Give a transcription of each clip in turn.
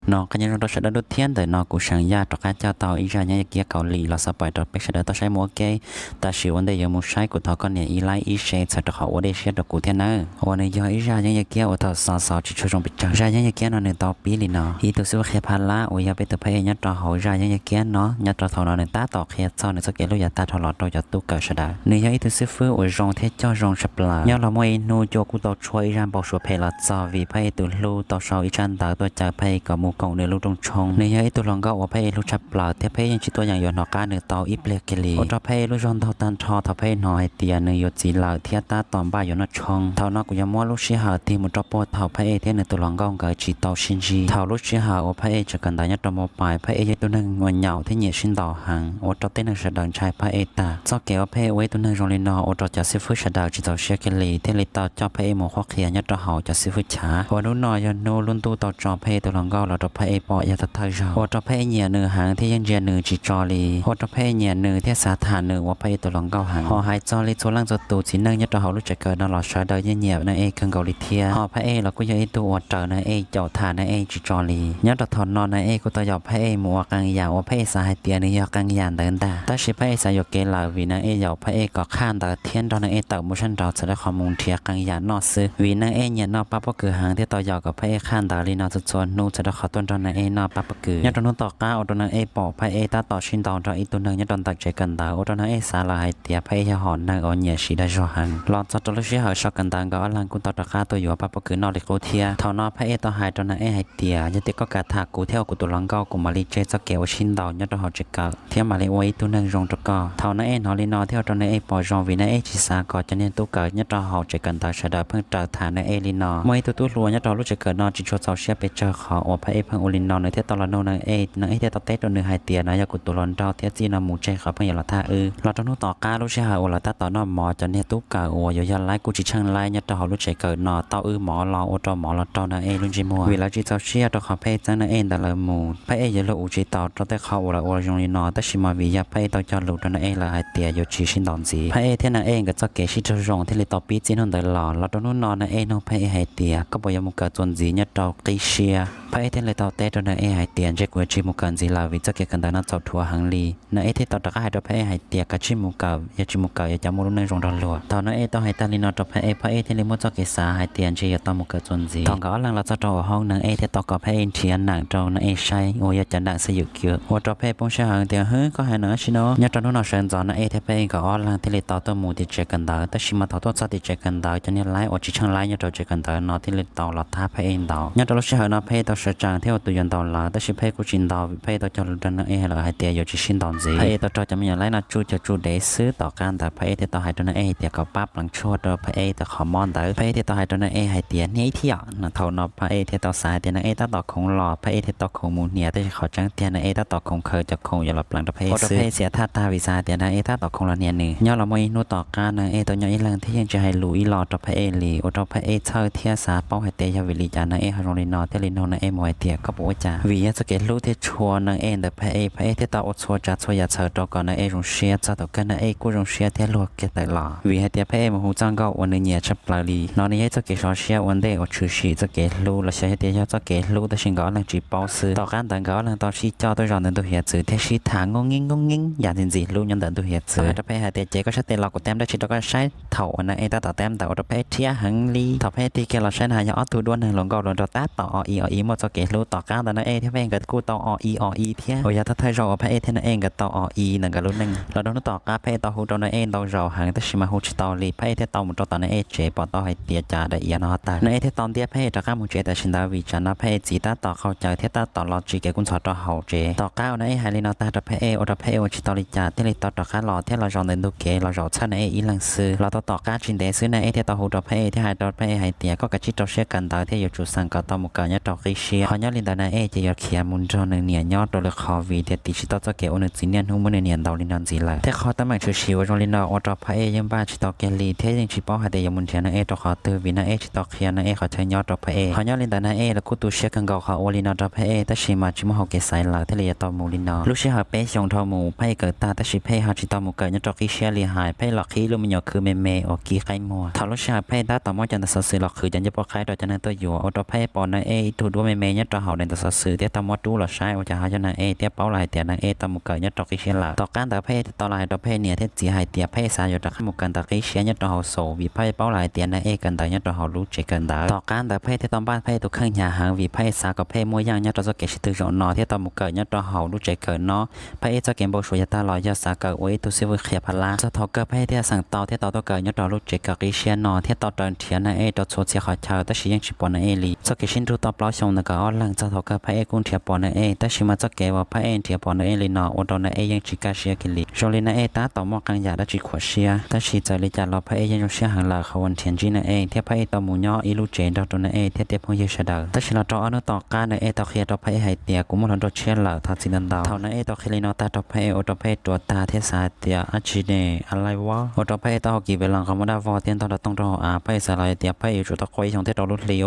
No qab nyob zoo rau sawv daws dua thiab, ntawm no kuv Seev Yaj rov qab coj tau ib zaj nyob yaj kiab Kaus Lim los xav pais rau peb sawv daws tau saib mus ua ke. Tab sis ua ntej yuav mus saib kuv thov koj nias ib like ib share txhawm rau qhov ua dej siab rau kuv thiab nawb. Uas nws yog ib zaj nyob yaj kiab uas thaum xov xov tsis tshua zoo pes tsawg. Zaj nyob yaj kiab no nws tau pib li no: Ib tug xib fwb qhia phaj lab uas yog peb tus phab ej nyob rau hauv zaj nyob yaj kiab no, nyob rau thaum no nws tab tom qhia txog nws txoj kev hlub yav tag dhau los rau cov tub kawm sawv daws. Nws yog ib tug xib fwb uas zoo thiab coj zoo tshaj plaws. Nyob los muaj ib hnub Cua kuj tau tshuab ib zaj npau suav phem los txog vim phab ej tus hlub tau sau ib tsab ntawv tuaj caw phab ej kom mus koom nws lub rooj tshoob. Nws yog ib tug hluas nkauj uas phab ej hlub tshaj plaws thiab phab ej yeej tsis tuaj yeem yuav hnov qab nws tau ib pliag kiag li. Ua rau phab ej lub zog ntaug tag nrho thaum phab ej hnov hais tias nws yuav txiv lawm thiab tab tom npaj yuav noj tshoob. Thaum no kuv yuav muab lub sij hawm tig mus rau puag thaum phab ej thiab nws tus hluas nkauj nkawd tsis tau sib ntsib. Thaum lub sij hawm uas phab ej tseem kawm ntawv nyob rau mos pais, phab ej yog ib tug neeg uas nyaum thiab nyiam sib ntaus heev, ua rau tej neeg sawv daws ntshai phab ej tag. Txoj kev uas phab ej ua ib tug neeg zoo li no ua rau cov xib fwb sawv daws tsis txaus siab kiag li thiaj li tau coj phab ej mus qhuab qhia nyob rau hauv cov xib fwb chav. Uas hnub no yog hnub lub ntuj tau tso phab ej tus hluas nkauj los rau phab ej pom yog thawj thawj zaug. Ua rau phab ej nyiam nws heev thiab yeej ntsia nws tsis tso li. Ua rau phab ej nyiam nws thiab xav tham nws ua phab ej tus hluas nkauj heev. Ho hais txog li txhua leej txhua tus txiv neej nyob rau hauv lub tsev kawm no los sawv daws yeej nyiam nws ej kawg nkaus li thiab. Ho phab ej los kuj yog ib tug uas raws nws ej caum tham nws ej tsis tso li. Nyob rau thaum no nws ej kuj tau yaum phab ej mus ua qee yam uas phab ej xav hais tias nws yog qee yam ntawd ntag. Tab sis phab ej xav yuam kev lawm vim nws ej yaum phab ej kom qhaj ntawv thiab nrog nws ej tawm mus sab nraud txhawm rau qhov mus nrhiav qee yam noj xwb. Vim nws ej nyiam noj paj pob kws heev thiaj tau yaum kom phab ej qhaj ntawv li no txhua txhua hnub txhawm rau qhov tuaj nrog nws ej noj paj pob kws. Nyob rau hnub tom qab ua rau nws ej pom phab ej tab tom sib ntaus nrog ib tug neeg nyob rau ntawm tsev kawm ntawv, ua rau nws ej xav lawm hais tias phab ej yog hom neeg uas nyiam siv dag zog heev. Los txog rau lub sij hawm sau kawm ntawv nkawd ob leeg kuj tau rov qab tuaj yuav paj pob kws noj li qub thiab. Thaum no phab ej tau hais rau nws ej hais tias yog tias koj kam tham kuv thiab ua kuv tus hluas nkauj kuv mam li tseg txoj kev ua sib ntaus nyob rau hauv tsev kawm thiab mam li ua ib tug neeg zoo rau koj. Thaum nws ej hnov li no thiaj ua rau nws ej pom zoo vim nws ej tsis xav kom cov niag tub kawm nyob rau hauv tsev kawm ntawv sawv daws pheej raws tham nws ej li no. Muaj ib tug tub hluas nyob rau lub tsev kawm no tsis tshua txaus siab pes tsawg qhov uas phab ej pheej ua li no, nws thiaj tau los nug nws ej, nws ej thiaj tau teb rau nws hais tias no yog kuv tus hluas nraug thiab txij no mus tseg qhov pheej yuav los thaj wb. Los rau hnub tom qab lub sij hawm uas lawv tab tom noj mov, cov niag tub kawm uas yuav yog laib kuj tsis tsheej laib nyob rau hauv lub tsev kawm no tau wb mov los ua rau mov los raug nws ej lub ntsej muag vim lawv tsis txaus siab rau qhov phab ej txeeb nws ej ntawd lawv mus. Phab ej yuav luag ua tsis tau rau tej qhov uas lawv ua zoo li no, tab sis mas vim yog phab ej tau cog lus rau nws ej lawm hais tias yuav tsis sib ntaus ntxiv. Phab ej thiab nws ej nkawd txoj kev sib raug zoo thiaj li tau pib txij hnub ntawd los. Los rau hnub no nws ej nug phab ej hais tias koj puas yuav mus kawm txuas ntxiv nyob rau qib siab. Phab ej thiaj li tau teb rau nws ej hais tias ntshe kuv yuav tsis mus kawm ntxiv lawm vim txoj kev kawm ntawv no txaus dhuav heev li. Nws ej thiaj tau rov qab hais rau phab ej hais tias kav tsij mus kawm, yog tsis mus kawm yuav cas muaj lub neej zoo nrog luag. Thaum nws ej tau hais tag li no rau phab ej, phab ej thiaj li muaj txoj kev xav hais tias ntshe yuav tau mus kawm txuas ntxiv. Thaum nkawd ob leeg los txog rau hauv hoob, nws ej thiaj tau kom phab ej nrhiav neem rau nws ej saib uas yog cov neem xab yum kiv. Ua rau phab ej poob siab heev tias hwb, koj hais neem dab tsi no? Nyob rau hnub no sawv ntxov nws ej thiab phab ej nkawd ob leeg thiaj li tau tuaj mus tim tsev kawm ntawv, tab sis mas thaum tuaj txog tim tsev kawm ntawv cov niag laib uas tsis tsheej laib nyob rau tsev kawm ntawv no thiaj li tau los thab phab ej ntaus. Nyob rau lub sij hawm no phab ej tau sawv tsees thiab ua tus yuav ntaus lawv, tab sis phab ej kuj tsis ntaus vim phab ej tau cog lus rau nws ej lawm hais tias yuav tsis sib ntaus ntxiv. Phab ej tau raug cov me nyuam laib no tsuj caug tsuj dev xwb. Tom qab ntawd phab ej thiaj tau hais rau nws ej hais tias kom pab pleev tshuaj rau phab ej tom qhov mob ntawd. Phab ej thiaj tau hais rau nws ej hais tias hnia ib thiab. Thaum no phab ej thiaj tau xav hais tias nws ej tab tom khoov los, phab ej thiaj tau khoov mus hnia, tab sis qhov tseeb tiag nws ej tab tom khoov khaws cov khoom yuav los pleev rau phab ej xwb. Ua rau phab ej xiam thaj tag vim xav hais tias nws ej tab tom khoov los hnia nws. Nyob los muaj ib hnub tom qab nws ej tau nyob ib leeg thiab yeej tsis hais lus ib los rau phab ej li, ua rau phab ej txhawj thiab xav paub hais tias yog vim li cas nws ej ho zoo li no thiaj li nug nws ej mus hais tias koj puas ua cas. Vim yog txoj kev hlub thiab tshua nws ej ntawm phab ej, phab ej thiaj tau ua txhua tsav txhua yam txhawm rau kom nws ej zoo siab, txog thaum kawg nws ej kuj zoo siab thiab luag kiag tawm los. Vim hais tias phab ej mus hu txoj nkauj uas nws nyiam tshaj plaws li. No nws yog ib txoj kev sov siab ua ntej uas tshwm sim txoj kev hlub los xyov yog tias yog txoj kev hlub tab sis nkawd ob leeg tsis paub xwb. Tom qab ntawd nkawd ob leeg tau sib coj tuaj zaum ntawm ntug hiav txwv thiab sib tham ngoob ngeeb ngoob ngeeb yam ntxim ntxim hlub nyob ntawm ntug hiav txwv. Rau phab ej hais tias ces koj sab tes los kuv teb dab tsi rau koj saib. Thaum uas nws ej tab tom teb ntawd ua rau phab ej rhiab heev li. Thaum phab ej tig kiag los saib na yog ob tug duab neeg hluas nkauj hluas nraug tab tom o i o i muaj txoj kev hlub. Tom qab ntawd nws ej thiab phab ej nkawd kuj tau o i o i thiab, uas yog thawj thawj zaug uas phab ej thiab nws ej nkawd tau o i ntawm nkawd lub neej. Los rau hnub tom qab phab ej tau hu rau nws ej ntau zaus heev tab sis mas hu tsis tau li. Phab ej thiaj tau mus rau tom nws ej tsev pom tau hais tias cas daim iav no ho tawg. Nws ej thiaj tau ntiab phab ej rov qab mus tsev tam sim ntawd vim tsam no phab ej txiv tab tom qaug cawv thiab tab tom los tsis kev kub ntxhov rau hauv tsev. Tom qab uas nws ej hais li no tag rau phab ej ua rau phab ej ua tsis tau li cas thiaj li tau rov qab los thiab los zaum ntawm ntug kev los zaum txhawb nws ej ib leeg xwb. Los tau tom qab tsis ntev xwb nws ej thiaj tau hu rau phab ej thiab hais rau phab ej hais tias koj kav tsij rau siab kawm ntawv thiab yuav tsum xeem kom tau mus kawm nyob rau qib siab. Ho nyob li ntawd nws ej ces yuav khiav mus nrog nws niam nyob rau lwm qhov vim tias tiv tsis tau txoj kev ua nws txiv niaj hnub muab nws niam ntaus li no ntxiv lawm. Tej qhov teeb meem tshwm sim uas zoo li no ua rau phab ej yeej npaj tsis tau kiag li thiab yeej tsis paub hais tias yuav mus nrhiav nws ej rau qhov twg vim nws ej tsis tau qhia nws ej qhov chaw nyob rau phab ej. Ho nyob li ntawd nws ej los kuj tu siab kawg nkaus qhov ua li no rau phab ej tab sis mas tsis muaj hauv kev xaiv lawm thiaj li yuav tau mus li no. Lub sij hawm peb xyoos dhau mus phab ej kawm tag tab sis phab ej ho tsis tau mus kawm nyob rau qib siab li hais, phab ej los qhib lub me nyuam khwv me me uas kib qaib muag. Thaum lub sij hawm phab ej tab tom muab cov ntawv xov xwm los qhwv cov ncej puab qaib rau cov neeg tuaj yuav ua rau phab ej pom nws ej ib tug duab me nyob rau hauv daim ntawv xov xwm thiab tau muab rub los saib ua cas ho yog Naj Ej thiab paub lawm hais tias Naj Ej tau mus kawm nyob rau qib siab lawm. Tom qab ntawd Phaj Ej thiaj tau los hais rau Phaj Ej niam thiab txiv hais tias Phaj Ej xav yuav rov qab mus kawm ntawm qib siab nyob rau hauv xus vim Phaj Ej paub lawm hais tias Naj Ej kawm ntawv nyob rau hauv lub tsev kawm ntawv. Tom qab ntawd Phaj Ej thiaj tau npaj Phaj Ej tus kheej hnyav heev vim Phaj Ej xav kom Phaj Ej muaj yeej nyob rau txoj kev sib tw zaum no thiab tau mus kawm nyob rau hauv lub tsev kawm no. Phaj Ej txoj kev npau suav yav tag los yog xav kawm ua ib tug xib fwb qhia pha lab. Txog thaum kawg Phaj Ej thiaj xeem tau thiab tau tuaj kawm nyob rau lub tsev kawm qib siab no thiab tau raws nrhiav Naj Ej rau txhua txhia qhov chaw tab sis yeej tsis pom Naj Ej li. Txoj kev sib nrug tau plaub xyoo ntawm nkawd ob leeg txog thaum kawg Phaj Ej kuj nrhiav pom Naj Ej tab sis mas txoj kev uas Phaj Ej nrhiav pom Naj Ej li no ua rau Naj Ej yeej tsis kaj siab kiag li. Zoo li Naj Ej tab tom muaj qee yam dab tsi khuam siab tab sis txawm li cas los Phaj Ej yeej zoo siab heev lawm qhov uas nrhiav ntsib Naj Ej thiab Phaj Ej tau mus nyob ib lub tsev nrog rau Naj Ej thiab tej phooj ywg sawv daws. Tab sis los rau ob hnub tom qab Naj Ej tau qhia rau Phaj Ej hais tias kuv muaj hluas nraug tshiab lawm thov txim ntau ntau. Thaum Naj Ej tau qhia li no tag rau Phaj Ej ua rau Phaj Ej ruam tag thiab xav hais tias ab tsi ne, a lai vab, ua rau Phaj Ej tau hau kiv pem los nqos muaj dab vog thiab ntog rau tooj rau hauv av. Phaj Ej xav los hais tias Phaj Ej yuav tsum tau qua ib xyoos thiab rau lub hli.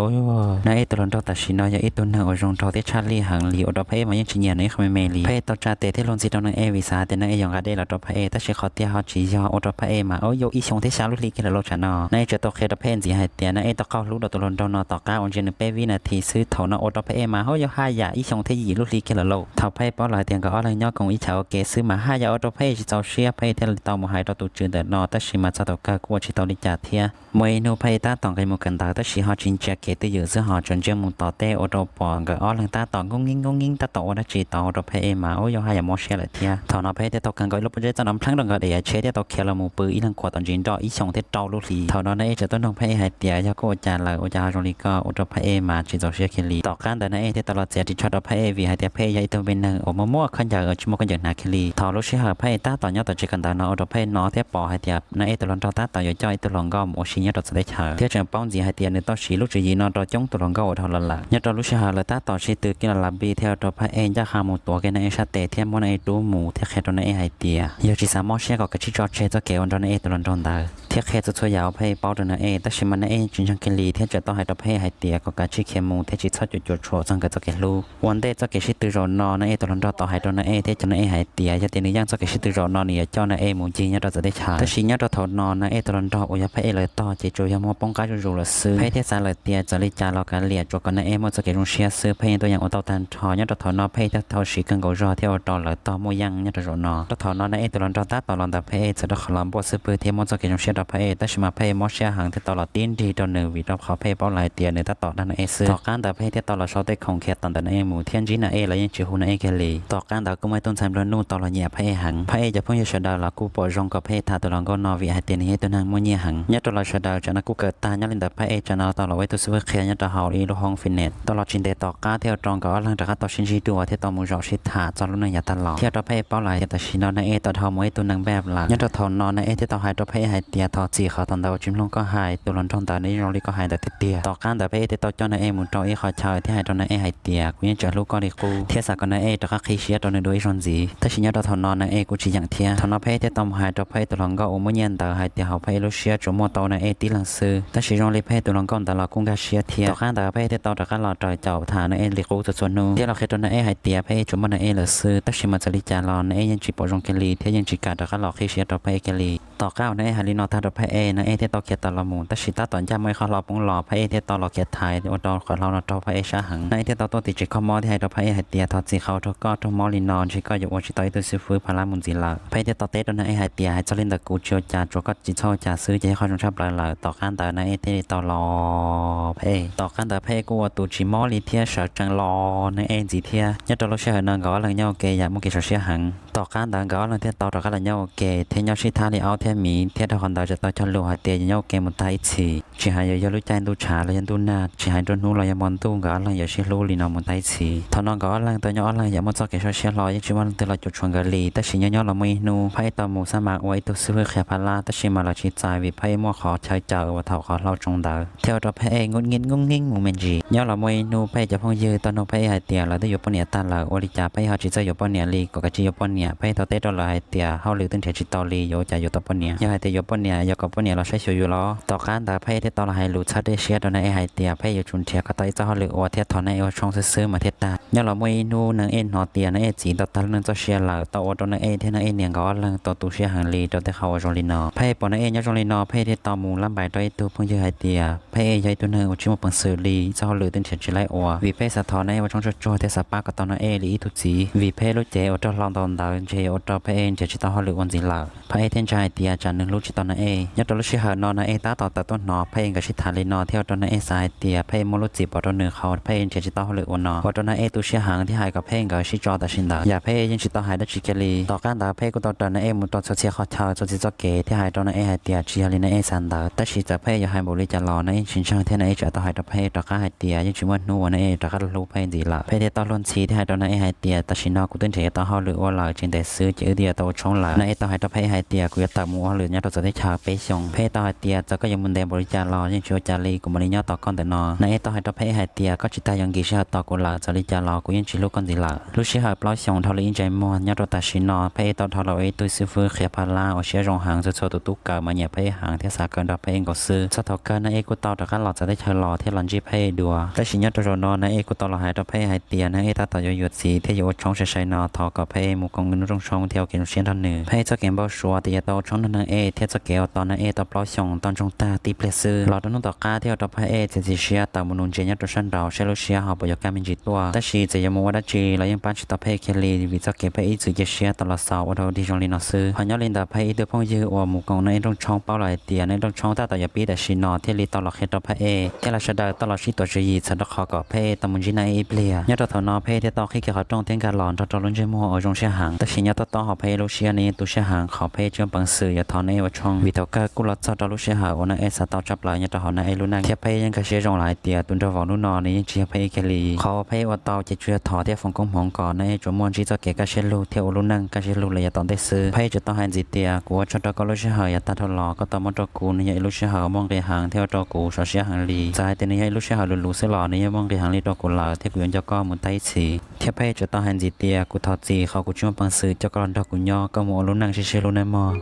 Naj Ej tus hluas nraug tam sim no yog ib tug neeg uas zoo nraug thiab tshaj lij heev li ua rau Phaj Ej mas yeej tsis nyiam nws ib qho me me li. Phaj Ej tau tsa tes thiab luag ntxhi rau Naj Ej vim xav tias Naj Ej yuav nqa dej los rau Phaj Ej tab sis qhov tiag ho tsis yog, ua rau Phaj Ej mas ua yuav ib xyoos thiab xya lub hli kiag lawm lauj. Tsam no Naj Ej tseem tau qhia rau Phaj Ej ntxiv hais tias Naj Ej tau qaug hlub rau tus hluas nraug no tom qab uas ntsia nws peb vib nas this xwb, thaum no ua rau Phaj Ej mas ho yuav haj yam ib xyoos thiab yim lub hli kiag lawm lauj. Thaum Phaj Ej paub lawm hais tias nkawd ob leeg nyob koom ib chav ua ke xwb mas haj yam ua rau Phaj Ej tsis txaus siab, Phaj Ej thiaj li tau mus hais rau tus tswv ntawm no tab sis mas txog thaum kawg kuj ua tsis tau li cas thiab. Muaj ib hnub Phaj Ej tab tom nqis mus kawm ntawv tab sis ho tsis ntsia kev twj ywm xwb ho tseem ntsia mus tom tej ua rau pom nkawd ob leeg tab tom nkoob nkeeb nkoob nkeeb tab tom ua dab tsi tod ua rau Phaj Ej mas ua yuav haj yam mob siab lawm thiab. Thaum no Phaj Ej thiaj tau khaws nkaus ib lub pob zeb txoj no nplheeb rau nkawd daim yav tsheb thiab tau khiav los mus pw ib leeg khuam tom ntsis nroj ib xyoos thiab rau lub hlis. Thaum no Naj Ej tseem tuaj nug Phaj Ej hais tias yog koj ua cas lawm ua cas ho zoo li ko ua rau Phaj Ej mas tsis txaus siab kiag li. Tom qab ntawd Naj Ej thiaj tau los txiav ris tsho rau Phaj Ej vim hais tias Phaj Ej yog ib tug me neeg uas muaj muaj khaub ncaws uas tsis muaj khaub ncaws hnav kiag li. Thaum lub sij hawm Phaj Ej tab tom nyob tom tsev kawm ntawv no ua rau Phaj Ej hnov thiab pom hais tias Naj Ej tus hluas nraug tab tom yuav coj ib tug hluas nkauj mus ua si nyob rau txawv teb chaws thiab tseem paub ntxiv hais tias nws tau siv lub tswv yim no rau coob tus hluas nkauj uas dhau los lawm. Nyob rau lub sij hawm lawv tab tom sib tw kiag los lav npij thiab ua rau Phaj Ej ncaj qha mus tuav kiag Naj Ej sab tes thiab muab Naj Ej rub mus thiab qhia rau Naj Ej hais tias yog tsis xav mob siab kom kav tsij tso tseg txoj kev ua nrog Naj Ej tus hluas nraug ntawd thiab qhia txhua txhua yam uas Phaj Ej paub rau Naj Ej tab sis mas Naj Ej tsis ntseeg kiag li thiab tseem tau hais rau Phaj Ej hais tias kom kav tsij khiav mus thiab tsis txhob cuam cuam tshuam txog nkawd txoj kev hlub. Ua ntej txoj kev sib tw zaum no Naj Ej tus hluas nraug tau hais rau Naj Ej thiab cov Naj Ej hais tias yog tias nws yeej txoj kev sib tw zaum no nws yuav coj Naj Ej mus ncig nyob rau txawv teb chaws. Tab sis nyob rau thaum no Naj Ej tus hluas nraug uas yog Phaj Ej lawv tog ces tsuas yog muab poob qab zuj zus lawm xwb. Phaj Ej thiaj xav lawm tias txawm li cas los kav liam tsuas kom Naj Ej muaj txoj kev zoo siab xwb Phaj Ej yeej tuaj yeem ua tau tag nrho. Nyob rau thaum no Phaj Ej thiaj tau siv kawg nkaus zog thiab ua rau lawv tog muaj yeej nyob rau zaum no. Rau thaum no Naj Ej tus hluas nraug tab tom los ntawm Phaj Ej txawm rau qhov los npuaj xwb pwg thiab muab txoj kev zoo siab rau Phaj Ej tab sis mas Phaj Ej mob siab heev thiaj tau los tib nrig rau nws vim rau qhov Phaj Ej paub lawm hais tias nws tab tom dag Naj Ej xwb. Tom qab ntawd Phaj Ej thiaj tau los sau tej khoom khiav tom ntawm Naj Ej mus thiab ntsib Naj Ej lawv yeej tsis hu Naj Ej kiag li. Tom qab ntawd kuj muaj ib tug ntxhais nplua nuj tau los nyiam Phaj Ej heev. Phaj Ej cov phooj ywg sawv daws los kuj pom zoo kom Phaj Ej tham tus hluas nkauj no vim hais tias nws yog ib tug neeg muaj nyiaj heev. Nyob rau lawv sawv daws tsam no kuj kawm tag nyob li ntawd Phaj Ej tsam no tau los ua ib tug xib fwb qhia nyob rau hauv ib lub hoob fitness. Tau los tsis ntev tom qab thiaj ua rau nkawd ob leeg rov qab tau sib ntsib dua thiab tau mus zaum sib tham txog lub neej yav tag los thiab rau Phaj Ej paub lawm hais tias tam sim no Naj Ej tau dhau mus ib tug neeg npej lawm. Nyob rau thaum no Naj Ej thiaj tau hais rau Phaj Ej hais tias thov txim qhov thaum ntawd uas tsis mloog koj hais, tus hluas nraug ntawd nws yeej zoo li koj hais ntawd tiag tiag. Tom qab ntawd Phaj Ej thiaj tau coj Naj Ej mus rau ib qhov chaw thiab hais rau Naj Ej hais tias kuv yeej tseem hlub koj li qub thiab xav kom Naj Ej rov qab qhib siab rau nws dua ib zaug ntxiv. Tab sis nyob rau thaum no Naj Ej kuj tsis yeem thiab. Thaum no Phaj Ej thiaj tau mus hais rau Phaj Ej tus hluas nkauj uas muaj nyiaj ntawd hais tias hauv Phaj Ej lub siab tsuas muaj tau Naj Ej tib leeg xwb. Tab sis zoo li Phaj Ej tus hluas nkauj ntawd los kuj nkag siab thiab. Tom qab ntawd Phaj Ej thiaj tau rov qab los raws caum tham Naj Ej li qub txhua txhua hnub thiab los qhia rau Naj Ej hais tias Phaj Ej tsuas muaj Naj Ej lawm xwb. Tab sis mas txawm li cas los Naj Ej yeej tsis pom zoo kiag li thiab yeej tsis kam rov qab los qhib siab rau Phaj Ej kiag li. Tom qab uas Naj Ej hais li no tag rau Phaj Ej, Naj Ej thiaj tau khiav tawm los mus, tab sis tab tom ncaj muaj ib qho hlau poob los, Phaj Ej thiaj tau los khiav thaiv ua rau qhov hlau no raug Phaj Ej sab heev. Naj Ej thiaj tau tuaj tim tsev kho mob thiab hais rau Phaj Ej hais tias thov txim qhov raug koj raug mob li no, ntshe koj yuav ua tsis tau ib tug xib fwb pha lab mus ntxiv lawm. Phaj Ej thiaj tau teb rau Naj Ej hais tias hais txog li ntawm kuv tsis ua cas, tsuas koj tsis txhob ua cas xwb ces yog qhov zoo tshaj plaws lawm. Tom qab ntawd Naj Ej thiaj li tau los Phaj Ej. Tom qab ntawd Phaj Ej kuj ua tus tsis mob li thiab sawv tsees los Naj Ej ntxiv thiab. Nyob rau lub sij hawm no nkawd ob leeg nyob ua ke yam muaj kev sov siab heev. Tom qab ntawd nkawd ob leeg thiaj tau rov qab los nyob ua ke thiab nyob sib thab li aub thiab miv thiab rau qhov ntawd tseem tau cog lus hais tias yuav nyob ua ke mus tag ib txhis, tsis hais yuav yog lub caij ntuj tshav los yog ntuj nag, tsis hais nruab hnub los yog hmo ntuj nkawd ob leeg yuav sib hlub li no mus tag ib txhis. Thaum no nkawd ob leeg tau nyob ob leeg yam muaj txoj kev sab siab hlo yeej tsis muaj leej twg los cuam tshuam nkawd li, tab sis nyob nyob los muaj ib hnub Phaj Ej tau mus xab mas ua ib tug xib fwb qhia pha lab, tab sis mas lawv tsis txais vim Phaj Ej muaj qhov chaw cawm uas thaum qhov hlau tsoo ntawd thiab ua rau Phaj Ej ngub nib ngub nib mus me ntsis. Nyob los muaj ib hnub Phaj Ej cov phooj ywg tau nug Phaj Ej hais tias lawv twb yuav poj niam tag lawm, ua li cas Phaj Ej ho tsis txawj yuav poj niam li, kom kav tsij yuav poj niam. Phaj Ej tau teb rau lawv hais tias hauj lwm twb nrhiav tsis tau li, yuav ua cas yuav tau poj niam? Yog hais tias yuav poj niam yuav kom poj niam los saib xyuas yus los? Tom qab ntawd Phaj Ej thiaj tau los hais lus txhawb dej siab rau Naj Ej hais tias Phaj Ej yuav tsum nrhiav kom tau ib txoj hauj lwm ua thiab thov Naj Ej ua tshoob xwb xwb mas thiaj tag. Nyob los muaj ib hnub Naj Ej hnov tias Naj Ej txiv tau tag lub neej txoj sia lawm, tau ua rau Naj Ej thiab Naj Ej niam nkawd ob leeg tau tu siab heev li rau tej qhov uas zoo li no. Phaj Ej pom Naj Ej nyob zoo li no, Phaj Ej thiaj tau mus lab npais rau ib tug phooj ywg hais tias Phaj Ej yog ib tug neeg uas tsis muaj peev xwm li, txoj hauj lwm twb nrhiav tsis Ua vim Phaj Ej xav thov Naj Ej ua tshoob tsuag tsuag thiab xav pab kom tau Naj Ej li ib tug txiv, vim Phaj Ej lub cev uas raug hlau ntau ntawd ntshe yuav ua rau Phaj Ej nrhiav tsis tau hauj lwm ua ntxiv lawm. Phaj Ej thiaj ntshai hais tias tsam nws hlub tsis tau Naj Ej. Nyob rau lub sij hawm no Naj Ej tab tom tawm tuaj hnov Phaj Ej nkawd sib tham li no thiab ua rau Naj Ej xav hais tias Phaj Ej muaj lub txim pov rau nws qhov Phaj Ej nrhiav tsis tau hauj lwm ua no, ua rau Naj Ej tu siab heev thiab hais kom Phaj Ej nkawd sib tso tam sim ntawd. Yam Phaj Ej yeej tsis tau hais dab tsi kiag li. Tom qab ntawd Phaj Ej kuj tau raws Naj Ej mus rau txhua txhia qhov chaw txhua txhia txoj kev thiab hais rau Naj Ej hais tias tsis yog li Naj Ej xav ntawd. Tab sis txawm Phaj Ej yuav hais npaum li cas los Naj Ej tsis ntseeg thiab Naj Ej tseem tau hais rau Phaj Ej rov qab hais tias yeej tsis muaj hnub uas Naj Ej rov qab hlub Phaj Ej ntxiv lawm. Phaj Ej thiaj tau luag ntxhi thiab hais rau Naj Ej hais tias tam sim no kuv twb nrhiav tau hauj lwm ua lawm, tsis ntev xwb ces wb twb yuav tau ua tshoob lawm. Naj Ej tau hais rau Phaj Ej hais tias kuv yuav tawm mus ua hauj lwm nyob rau txawv teb chaws peb xyoos. Phaj Ej tau hais tias txawm koj yuav mus ntev npaum li cas los yeej tsis ua cas li, kuv mam li nyob tos koj ntawm no. Naj Ej tau hais rau Phaj Ej hais tias koj tsis tas yuav nkim sij hawm tos kuv lawm, txawm li cas los kuv yeej tsis hlub koj ntxiv lawm. Lub sij hawm plaub xyoos dhau li ib ntsais muag nyob rau tam sim no Phaj Ej tau dhau los ua ib tug xib fwb qhia pha lab uas siab zoo heev, txhua txhua tus tub kawm mas nyiam Phaj Ej heev thiab xav kawm nrog Phaj Ej nkaus xwb. Txog thaum kawg Naj Ej kuj tau rov qab los txawv teb chaws los thiab los ntsib Phaj Ej dua. Tab sis nyob rau zaum no Naj Ej kuj tau los hais rau Phaj Ej hais tias Naj Ej tab tom yuav yuav txiv thiab yuav ua tshoob sai sai no, thov kom Phaj Ej mus koom nws lub rooj tshoob thiab ua kev zoo siab nrog nws. Phaj Ej txoj kev npau suav tias yuav tau ua tshoob nrog Naj Ej thiab txoj kev uas tos Naj Ej tau plaub xyoos tau ntsoog tag tib pliag xwb. Los rau hnub tom qab thiaj ua rau Phaj Ej txiav txim siab tawm mus nus ntses nyob rau sab nraud saib lub sij hawm ho puas yuav kaj me ntsis tuaj. Tab sis txawm yuav mus ua dab tsi los yeej pab tsis tau Phaj Ej kiag li, vim txoj kev Phaj Ej ib txwm cia siab tau los xaus ua rau dig zoo li no xwb. Ho nyob li ntawd Phaj Ej ib tug phooj ywg uas mus koom Naj Ej rooj tshoob paub lawm hais tias Naj Ej rooj tshoob tab tom yuav pib tam sim no thiaj li tau los qhia rau Phaj Ej thiab lawv sawv daws tau los sib tuav tswv yim txhawm rau qhov kom Phaj Ej tau mus ntsib Naj Ej ib pliag. Nyob rau thaum no Phaj Ej thiaj tau qhib kiag qhov rooj thiab nkag los nrog rau lub ntsej muag uas zoo siab heev. Tab sis nyob tob tob hauv Phaj Ej lub siab nws yeej tu siab heev qhov Phaj Ej tsis muaj peev xwm yuav thov Naj Ej ua tshoob, vim thaum kawg kuj los txog rau lub sij hawm uas Naj Ej xav tau tshaj plaws nyob rau hauv Naj Ej lub neej. Thiab Phaj Ej yeej nkag siab zoo lawm hais tias tus nraug vauv hnub no nws yeej tsis yog Phaj Ej kiag li. Qhov uas Phaj Ej ua tau ces tsuas yog thov thiab foom koob hmoov kom Naj Ej tsuas muaj ntsib txoj kev kaj siab lug thiab ua lub neej kaj siab lug los yav tom ntej xwb. Phaj Ej tseem tau hais ntxiv tias kuv ua tsaug rau koj lub sij hawm yav tag dhau los koj tau muab rau kuv, nws yog ib lub sij hawm muaj nqis heev thiab ua rau kuv sov siab heev li. Txawm hais tias nws yog ib lub sij hawm luv luv xwb los nws yeej muaj nqis heev li rau kuv lawm thiab kuv yuav nco koj mus tag ib txhis. Thiab Phaj Ej tseem tau hais ntxiv tias kuv thov txim qhov kuv tsis muaj peev xwm coj koj los nrog kuv nyob, koj mus ua lub neej sib sib hlub nawb mog.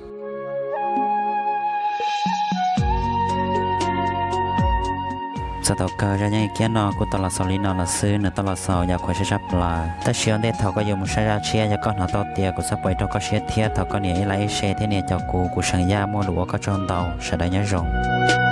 Txog thaum kawg zaj nyob kiab no kuj tau los xaus li no lawm xwb, nws tau los xaus yam khuav siab tshaj plaws. Tab sis ua ntej thaum koj yuav mus saib zaj tshiab, yog koj hnov tau tias kuv txhaj pom ib raug koj siab thiab thov koj nias ib like ib share thiab nias caum kuv, kuv seem yaj muaj lus ua koj tsaug ntau, sawv daws nyob zoo.